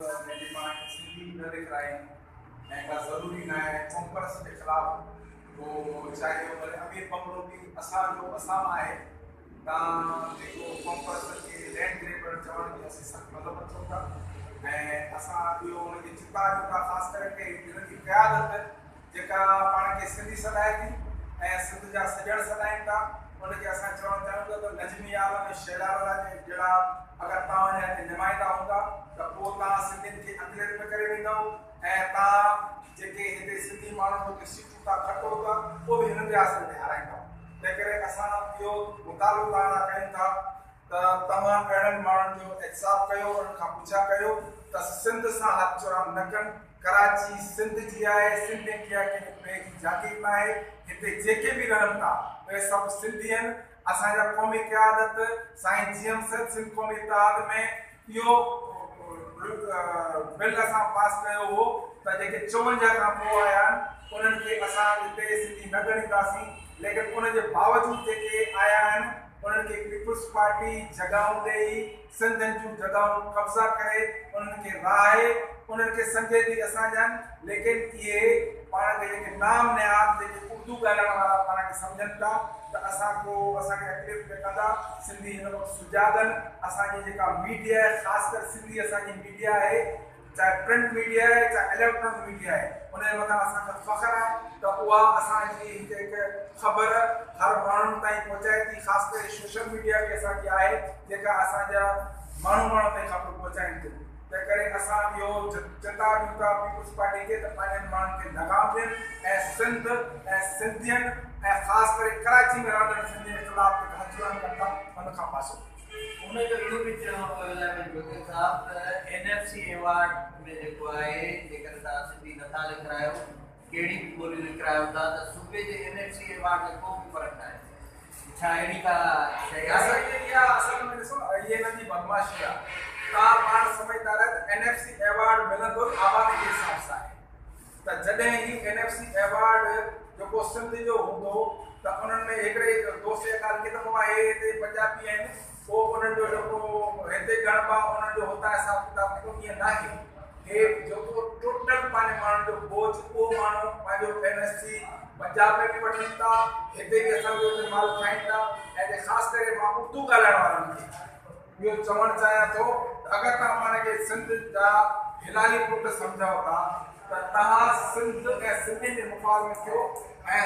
جيڪي پاڻ کي سنڌي نه لکرائين ۽ ڪا ضروري نه آهي قومپرست جي خلاف ڪو چاهي ڀلي امير بمبڙو به اسان جو اسان مان آهي تان جيڪو قومپرستن کي لينڊ گريبر چوڻ جي اسين سخت مذمت ڪيون ٿا ۽ اسان اهو ان کي چتاء ڏيون ٿا خاص ڪري هنن جي قيادت جيڪا پاڻ کي سنڌي سڏائي ٿي ۽ سنڌ جا سڄڻ سڏائين ٿا، ان کي اسان چوڻ چاهيون ٿا ته نجمي عالم ۽ شهلا رضا جهڙا اگر توهان جا هتي نمائندا هوندا ته پوء توهان سنڌين کي اقليت ۾ ڪري ويندؤ ۽ توهان جيڪي هتي سنڌي ماڻهن کان ڪي سيٽون توهان کٽو ٿا اهو به هنن جي آسري تي هارائيندؤ. تنهنڪري اسان اهو مطالبو توهان کان ڪيون ٿا ته توهان اهڙن ماڻهن جو احتساب ڪيو، انهن کان پڇا ڪيو ته سنڌ سان هٿ چراند نه ڪن، ڪراچي سنڌ جي آهي، سنڌين جي آهي، ڪنهن ٻئي جي جاگير ناهي، هتي جيڪي به رهن ٿا اهي سڀ سنڌي آهن، اسان جا قومي قيادت سائين جي ايم سيد سنڌ قومي اتحاد ۾ اهو بل اسان پاس ڪيو هو ته جيڪي 54 کان پوء آيا آهن انهن کي اسان هتي سنڌي نه ڳڻينداسين ليڪن ان جي باوجود جيڪي آيا آهن انهن کي پيپلز پارٽي جڳهون ڏئي سنڌين جون جڳهون قبضا ڪري انهن کي رهائي انهن کي سمجهي ٿي اسان جا آهن ليڪن اهي پاڻ کي جيڪي نام نهاد جيڪي اردو ڳالهائڻ وارا پاڻ کي سمجهن ٿا ته اسان ڪو اسان کي اڪليت ۾ ڪندا. سنڌي هن وقت سجاڳ آهن اسان جي جيڪا ميڊيا آهي خاص ڪري سنڌي اسان جي ميڊيا آهي چاهي پرنٽ ميڊيا آهي چاهي اليڪٽرانڪ ميڊيا آهي ان جي مٿان اسان کي فخر آهي ته اها اسان جي هڪ هڪ خبر هر ماڻهن تائين پهچائي ٿي خاص ڪري سوشل ميڊيا به اسان جي آهي جيڪا اسان جا ماڻهو ماڻهو تائين خبرون پهچائين ٿيون تنهن ڪري اسان اهو چتاء ڏيون ٿا پيپلز پارٽي کي ته پنهنجن ماڻهن کي لغام ڏين ۽ سنڌ ۽ سنڌين ۽ خاص ڪري ڪراچي ۾ رهندڙ سنڌين خلاف جيڪا هٿيارن ڪن ٿا ان کان پاسو ڪجي. ان جو اهو به چوڻ هو احمد جوکيو صاحب ته اين ايف سي ايوارڊ ۾ جيڪو آهي جيڪڏهن توهان سنڌي نٿا لکرايو ڪهڙي به ٻولي لکرايو ٿا ته صوبي جي اين ايف سي ايوارڊ ۾ ڪو به فرق ناهي. ڇا اهڙي ڪا شيء آهي؟ اسان کي اها اصل ۾ ڏسو نه اهي هنن جي بدمعاشي آهي. توهان پاڻ سمجهدار آهيو ته اين ايف سي ايوارڊ ملندو ئي آبادي جي حساب سان آهي ته جڏهن هي اين ايف سي ايوارڊ جيڪو سنڌ جو هوندو ته انهن ۾ هڪڙي دوست اها ڳالهه ڪئي ته بابا هي هتي پنجابي آهن پوء انهن جو جيڪو هتي ڳڻبا انهن جو هتان حساب ڪتاب ٿيندو ائين ناهي. هي جيڪو ٽوٽل پنهنجي ماڻهن جو بوجھ اهو ماڻهو پنهنجو اين ايس سي پنجاب ۾ به وٺن ٿا هتي به اسان جو اتي مال کائين ٿا ۽ خاص ڪري مان اردو ڳالهائڻ وارن کي اهو چوڻ چاهيان ٿو ته اگر توهان پاڻ کي سنڌ جا هلالي پٽ سمجهو ٿا ته توهان سنڌ ۽ سنڌين جي مفاد ۾ ٿيو ۽